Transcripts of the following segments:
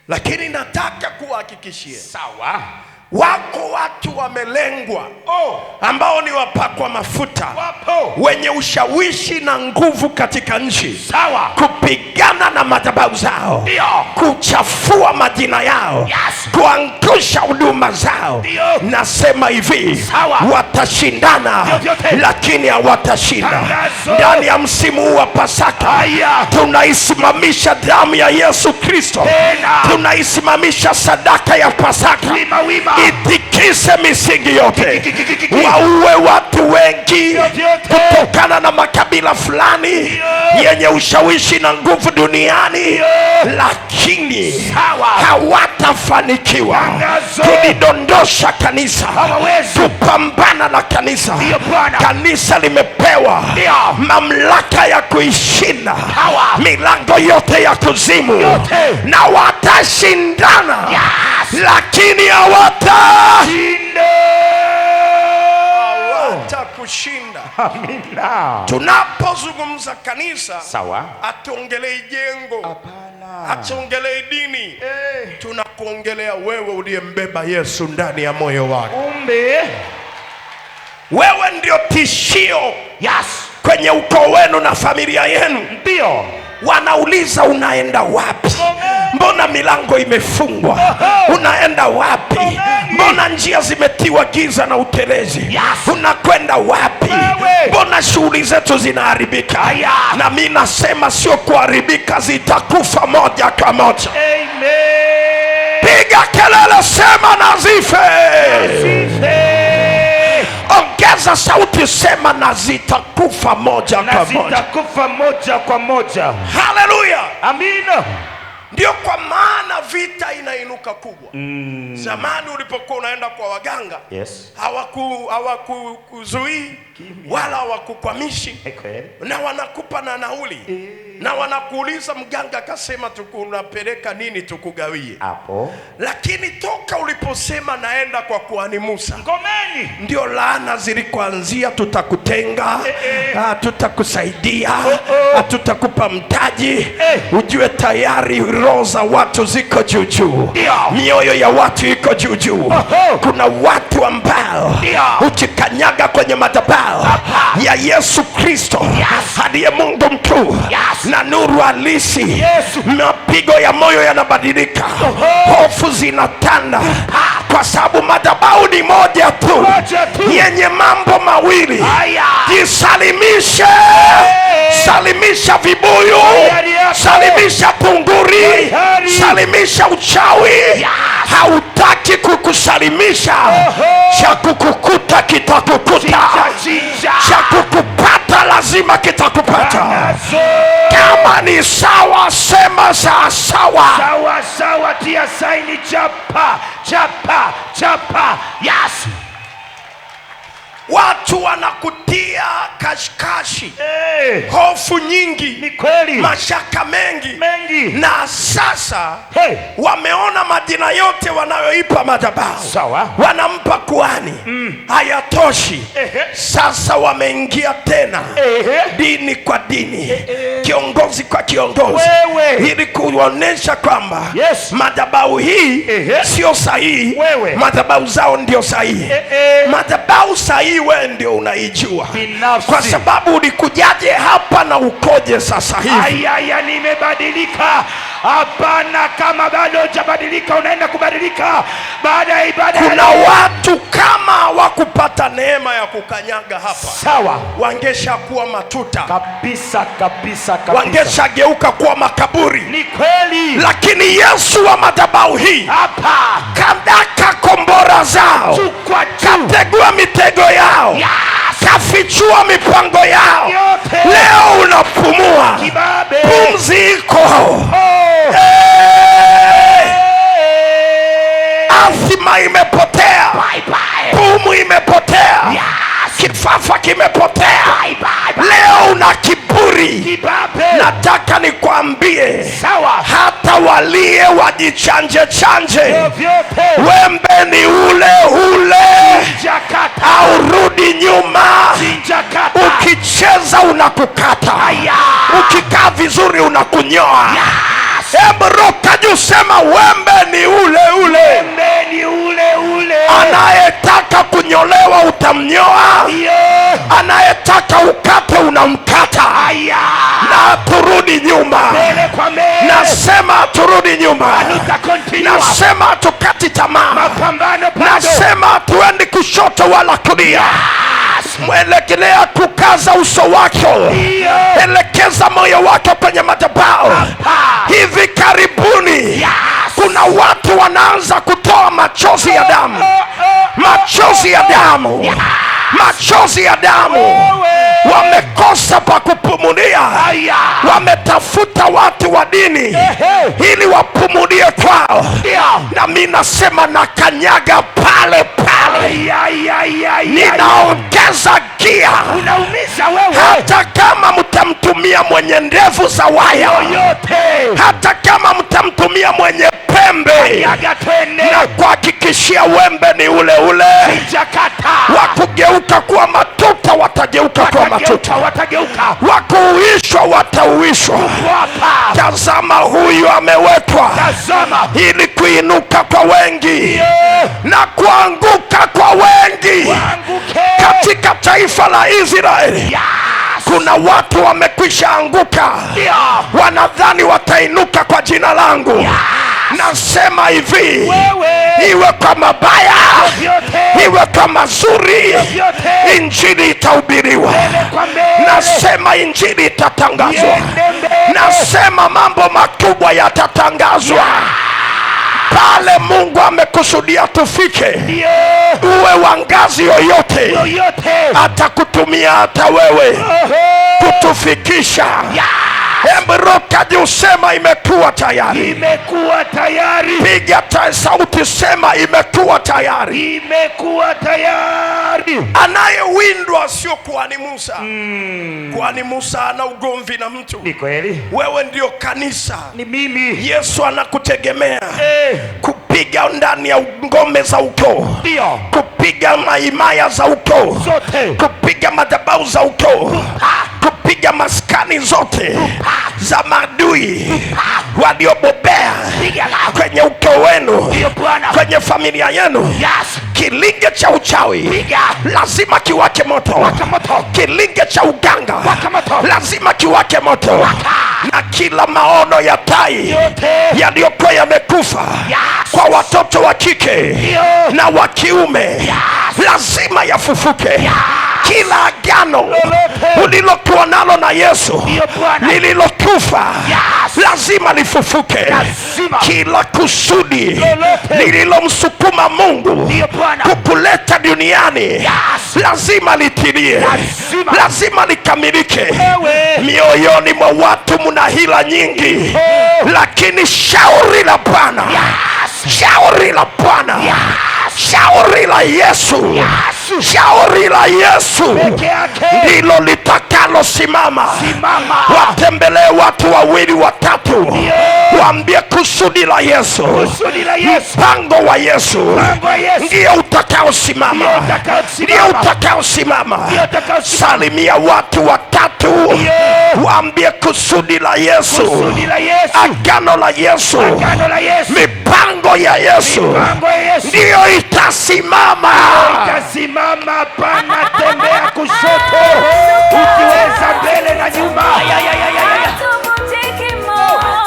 Lakini nataka kuhakikishia, Sawa. Wako watu wamelengwa Oh, ambao ni wapakwa mafuta wapo. Wenye ushawishi na nguvu katika nchi Sawa. Kupigana na madhabahu zao, Ndio. Kuchafua majina yao, Yes. kuangusha huduma zao. Ndio. Nasema hivi, Sawa. Watashindana Vyovyote. Lakini hawatashinda. Tangazo. Ndani ya msimu huu wa Pasaka Aya. Tunaisimamisha damu ya Yesu Kristo, Tena. Tunaisimamisha sadaka ya Pasaka Wima wima. Itikise misingi yote, Kikikikiki. Waue watu wengi Vyovyote. Kutokana na makabila fulani Ndio. Yenye ushawishi na nguvu duniani, Ndio. Lakini Sawa. Hawatafanikiwa Tangazo. Kulidondosha kanisa, Hawawezi. Kupambana na kanisa. Ndio, Bwana. Kanisa limepewa Ndio. Mamlaka ya kuishinda Hawa. Milango yote ya kuzimu, Yote. Na watashindana, Yes. lakini hawata Shinde. Hawatakushinda. Amina. Tunapozungumza kanisa, Sawa. Hatuongelei jengo, Hapana. Hatuongelei dini, Eh. tunakuongelea wewe uliyembeba Yesu ndani ya moyo wako. Kumbe. Wewe ndio tishio Yes. kwenye ukoo wenu na familia yenu. Ndio. Wanauliza, unaenda wapi? Mbona milango imefungwa? Oho. Unaenda wapi? Ngomeni. Mbona njia zimetiwa giza na utelezi? Yes. Unakwenda wapi? Wewe. Mbona shughuli zetu zinaharibika? Aya. Na mi nasema sio kuharibika, zitakufa moja kwa moja. Amen. Piga kelele, sema na zife. Zife. Ongeza sauti, sema na zitakufa moja Na kwa moja. zitakufa moja kwa moja. Haleluya! Amina. Ndio kwa maana vita inainuka kubwa. Zamani ulipokuwa unaenda kwa waganga, Yes. hawakuzuii wala hawakukwamishi Kweli. Na wanakupa na nauli na wanakuuliza, mganga akasema unapeleka nini tukugawie? Hapo. Lakini toka uliposema naenda kwa kuhani Musa, Ngomeni. Ndio laana zilikuanzia, tutakutenga, Eh, eh. ah, tutakusaidia, Oh, oh. Tutakupa mtaji. Eh. Ujue tayari roho za watu ziko juu juu, Ndio. Mioyo ya watu iko juu juu. Oho. Kuna watu ambao Ndio. Ukikanyaga kwenye madhabahu ya Yesu Kristo Yes. Aliye Mungu mkuu Yes. Na nuru halisi, Yesu. Mapigo ya moyo yanabadilika, Oho. Hofu zinatanda, kwa sababu madhabahu ni moja tu Moja tu. Yenye mambo mawili. Aya. Jisalimishe, salimisha vibuyu, Tayari yako. Salimisha tunguri, Tayari. Salimisha uchawi. Yes. Hautaki kukusalimisha, Oho. Cha kukukuta kitakukuta, Chinja, chinja. Cha kukupata lazima kitakupata. Tangazo. Kama ni sawa, sema sawa sawa. Sawa sawa, tia saini, chapa chapa chapa. Yes. Watu wanakutia kashikashi, Eh, hofu nyingi, ni kweli. Mashaka mengi, Mengi. Na sasa Hey. Wameona majina yote wanayoipa madhabahu, Sawa. Wanampa kuhani, hayatoshi. Ehe. Sasa wameingia tena Ehe. Dini kwa dini, kiongozi kwa kiongozi, Wewe. Ili kuonyesha kwamba Yes. madhabahu hii Ehe. sio sahihi, Wewe. Madhabahu zao ndio sahihi. Ehe. Madhabahu sahihi wewe ndio unaijua, Binafsi. Kwa sababu ulikujaje hapa na ukoje sasa hivi? Ayaya, nimebadilika. Hapana, kama bado hujabadilika, unaenda kubadilika baada ya ibada ya Kuna leo. Watu kama hawakupata neema ya kukanyaga hapa, Sawa wangeshakuwa matuta, kabisa kabisa kabisa, wangeshageuka kuwa makaburi. Ni kweli. Lakini Yesu wa madhabahu hii Hapa kadaka kombora zao, juu kwa juu, kategua mitego yao, Yes. kafichua mipango yao. Yote. Leo unapumua, Kibabe. Pumzi iko. Oh. Hey! Hey. Athma imepotea, Bye bye. pumu imepotea, Yes. kifafa kimepotea. Bye bye. Bye. Leo una kiburi. Kibabe. Nataka nikwambie, Sawa. Hata walie wajichanje chanje, Vyovyote. Wembe ni ule ule, Jakata. Haurudi nyuma. Jakata. Ukicheza unakukata, Aya. Ukikaa vizuri unakunyoa. Yes. Hebu ruka juu, sema wembe ni ule ule. Wembe ni ule ule. Anayetaka kunyolewa utamnyoa, Ndio. anayetaka ukate unamkata, Aya. na turudi nyuma. Mbele kwa mbele. Nasema turudi nyuma, Tuta continue. nasema hatukati tamaa, Mapambano bado. nasema hatuendi kushoto wala kulia. Mwelekelea kukaza uso wako, Ndio. elekeza moyo wako kwenye madhabahu. Hivi karibuni kuna watu wanaanza kutoa machozi ya damu, machozi ya damu, machozi ya damu. Wamekosa pa kupumulia, Aya. wametafuta watu wa dini ili wapumulie kwao, Ndio. na mi nasema nakanyaga pale pale, Aya, aya, aya, aya. ninaongeza gia. Unaumiza wewe. Hata kama mtamtumia mwenye ndevu za waya, Yoyote. hata kama mtamtumia mwenye pembe, Yaga twende. na kuhakikishia wembe ni ule ule. Sijakata. Wa kugeuka kuwa matuta watageuka kuwa matuta, Watageuka, watageuka. wa kuuishwa watauishwa. Wapa. Tazama, huyu amewekwa Tazama. ili kuinuka kwa wengi na kuanguka kwa wengi Anguke. katika taifa la Israeli. Yes. Kuna watu wamekwisha anguka, Ndio. wanadhani watainuka kwa jina langu. Nasema hivi, Wewe. iwe kwa mabaya, Yote. iwe kwa mazuri, Yote. injili itahubiriwa. Mbele kwa mbele. Nasema injili itatangazwa. Iende mbele. Nasema mambo makubwa yatatangazwa pale Mungu amekusudia tufike. Ndio. Uwe wa ngazi yoyote, Yoyote. atakutumia hata wewe Oho. kutufikisha. Hebu ruka juu, sema imekuwa tayari. Imekuwa tayari. Piga sauti, sema imekuwa tayari. Imekuwa tayari. Anayewindwa sio kuhani Musa. Kuhani Musa ana ugomvi na mtu. Ni kweli. Wewe ndio kanisa. Ni mimi. Yesu anakutegemea Eh. kupiga ndani ya ngome za ukoo, Ndio. kupiga maimaya za ukoo, Zote. kupiga madhabahu za ukoo, kupiga maskani zote za maadui waliobobea kwenye ukoo wenu, Ndio Bwana. kwenye familia yenu. Yes. Kilinge cha uchawi Piga. lazima kiwake moto. Waka moto. Kilinge cha uganga Waka moto. lazima kiwake moto, na kila maono ya tai Yote. yaliyokuwa yamekufa Yes. kwa watoto wa kike Ndio. na wa kiume lazima yafufuke. Kila agano Lolote. ulilokuwa nalo na Yesu Ndio Bwana. lililokufa Yes. lazima lifufuke. Lazima. Kila kusudi Lolote. lililomsukuma Mungu Ndio Bwana. kukuleta duniani Yes. lazima litilie, Lazima. lazima likamilike. Wewe. Mioyoni mwa watu mna hila nyingi, lakini shauri la Bwana, shauri la Bwana, shauri la Yesu, shauri la Yesu Peke yake. ndilo litakalosimama. Simama. Watembelee watu wawili watatu, waambie kusudi la Yesu, Kusudi la Yesu. mpango wa Yesu Mpango wa Yesu. ndio utakaosimama, Ndio utakaosimama. ndio utakaosimama. Ndio utakaosimama. Salimia watu watatu, Ndio. waambie kusudi la Yesu, Kusudi la Yesu. agano la Yesu, Agano la Yesu. mipango ya Yesu Mipango ya Yesu. ndiyo itasimama. Itasimama. Pana tembea kushoto. Ukiweza mbele na nyuma. Hatuvunjiki moyo.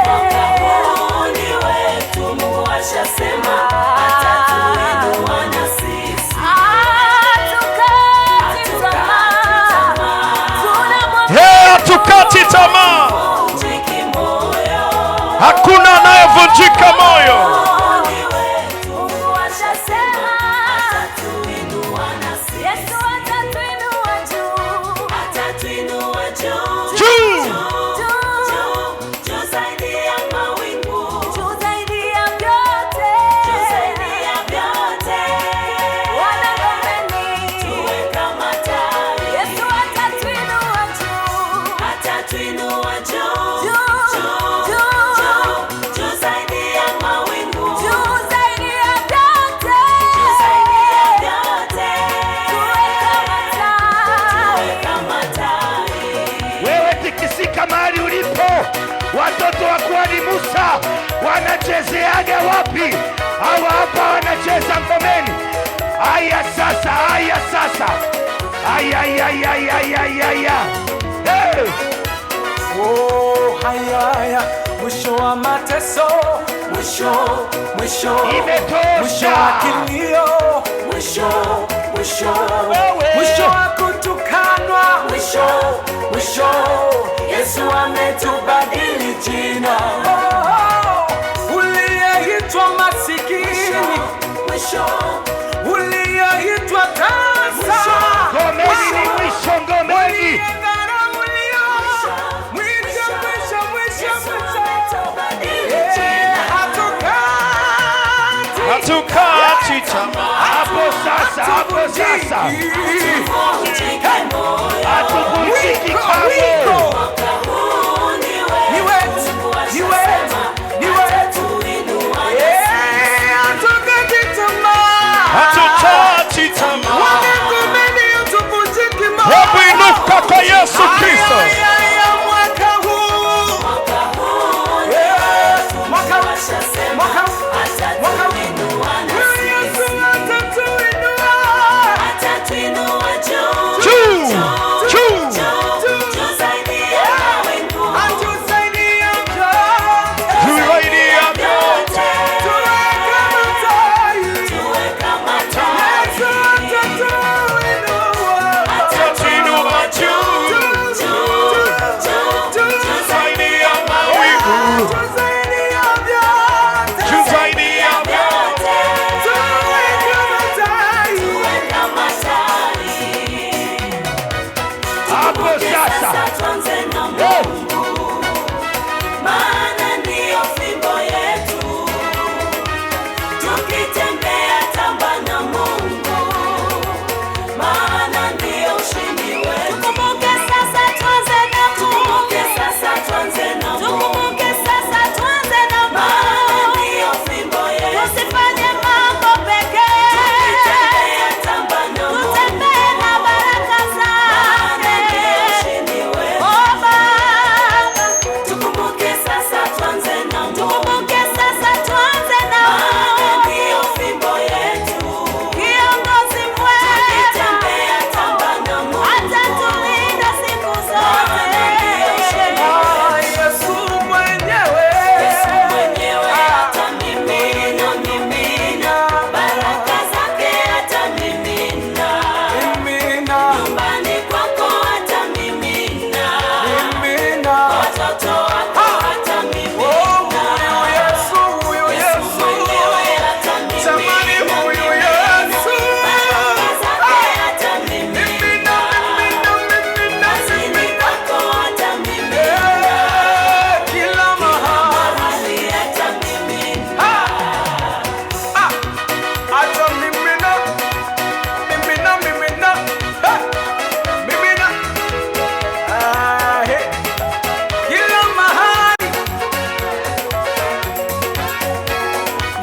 Mwangabuni wetu Mungu ashasema atatuinua na sisi. Hatukati tamaa. Tunamwamini Hey, hatukati tamaa, Hatuvunjiki moyo. hakuna anayevunjika moyo. Mwangabuni wetu Mungu ashasema. atatuinua na sisi. Yesu atatuinua juu. Atatuinua juu. Juu. Juu, juu zaidi ya mawingu. Juu zaidi ya vyote. Juu zaidi ya vyote. Wanangomeni. Tuwe kama tai. Yesu atatuinua juu. Atatuinua juu. Juu, Juu, juu. juu, juu zaidi ya mawingu. Wanachezeaga wapi? Hawa hapa wanacheza Ngomeni. Haya sasa, haya sasa. Aya ya ya ya ya ya. Hey! Oh, haya haya, mwisho wa mateso, mwisho, mwisho, Imetosha. mwisho wa kilio, mwisho, mwisho, Wewe. mwisho wa kutukanwa, mwisho, mwisho, Yesu ametubadili jina. Oh, uliyeitwa masikini, mwisho, uliyeitwa tasa, Ngomeni ni mwisho, Ngomeni. Hatukati tamaa. Hapo sasa, hapo sasa. Hatuvunjiki kamwe. Hatukati tamaa. Hebu inuka kwa Yesu Kristo. Juu, juu. Zaidi ya vyote. Atatuinua juu. Zaidi ya mawingu. Juu zaidi ya vyote. Hapo sasa. Tuanze na Mungu, maana ndiyo fimbo yetu. Tukitembea tamba na Mungu, maana ndiyo ushindi wetu. Tukumbuke sasa tuanze na Tukumbuke Mungu. sasa, tuanze na Mungu, Tukumbuke sasa tuanze na maana Mungu. ndiyo fimbo yetu. Tusifanye mambo pekee. Tukitembea tamba na Mungu, Tutembee na baraka maana ndiyo zake. ushindi wetu. Oh Baba, Tukumbuke sasa, tuanze na Mungu, tukumbuke sasa tuanze na maana Mungu. ndiyo fimbo yetu. Kiongozi mwema Tukitembea tamba na Mungu, atatulinda siku zote. Yesu mwenyewe, Yesu mwenyewe atamimina, mimina baraka zake atamimina, mimina, nyumbani kwako atamimina, mimina. watoto wako atamimina. Oh, huyu Yesu, huyu Yesu Yesu. mwenyewe Jamani, atamimina, huyu mimina Yesu. baraka zake atamimina, Mimina, mimina, mimina, kazini mimina. kwako atamimina, Eh, kila mahali. mahali atamimina. Ah, acha mimina, mimina, mimina. Eh, mimina. Ah, eh. Kila mahali.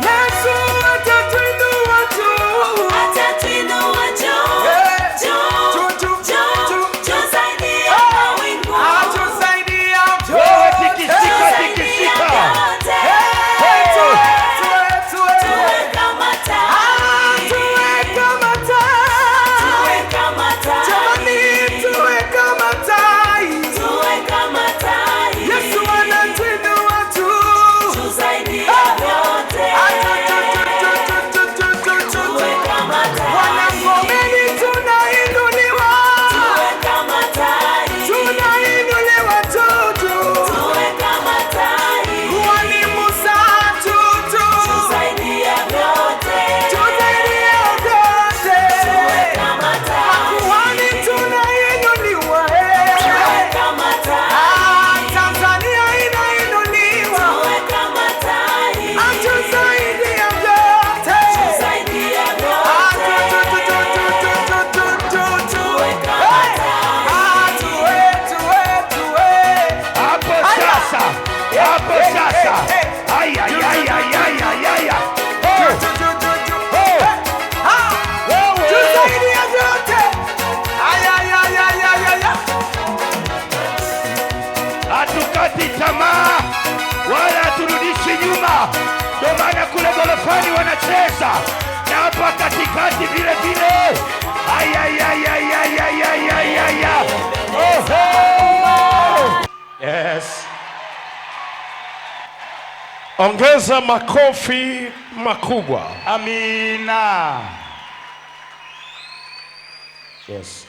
Yesu atatuinua juu. Atatuinua juu, Eh, juu, juu, juu, juu, juu. juu zaidi ya mawingu. Atusaidia Wewe vyote. tikisika, Zaidi ya tikisika. vyote. Eh, tuwe, tuwe, tuwe. Tuwe kama Ah, tai. tuwe kama tai. Tuwe kama tai. Jamani, tuwe kama tai. Tuwe kama tai. Yesu anatuinua juu. Juu zaidi ya vyote. Ah, tu, tu, tu, tu, tu, tu, tu, tu, Tuwe tu. kama tai. Wanangomeni tunainuliwa. Tuwe kama tai. Tunainuliwa juu, juu. Tuwe kama tai. Walimu saa juu, juu. Zaidi ya vyote. Juu zaidi ya vyote. Tuwe kama tai. Makuhani tunainuliwa, eh. Tuwe kama tai. Ah, Tanzania inainuliwa. Tuwe kama tai. Acha zaidi ya vyote. Zaidi ya Ah, vyote. tu, tu, tu, tu, tu, tu, tu, tu, tu. Tuwe kama Hey! tai. Ah, tuwe, tuwe, tuwe. Hapo sasa. Hapo Hey, sasa. hey, Ay ay ay ay ay ay ay. Tu, Oh, tu, tu, tu, tu. Oh. Hey! Ah, wewe. tu zaidi ya vyote. Ay, ay, ay, ay, ay, ay, ay. Hatukati tamaa wala haturudishi nyuma. Ongeza makofi makubwa. Amina. Yes.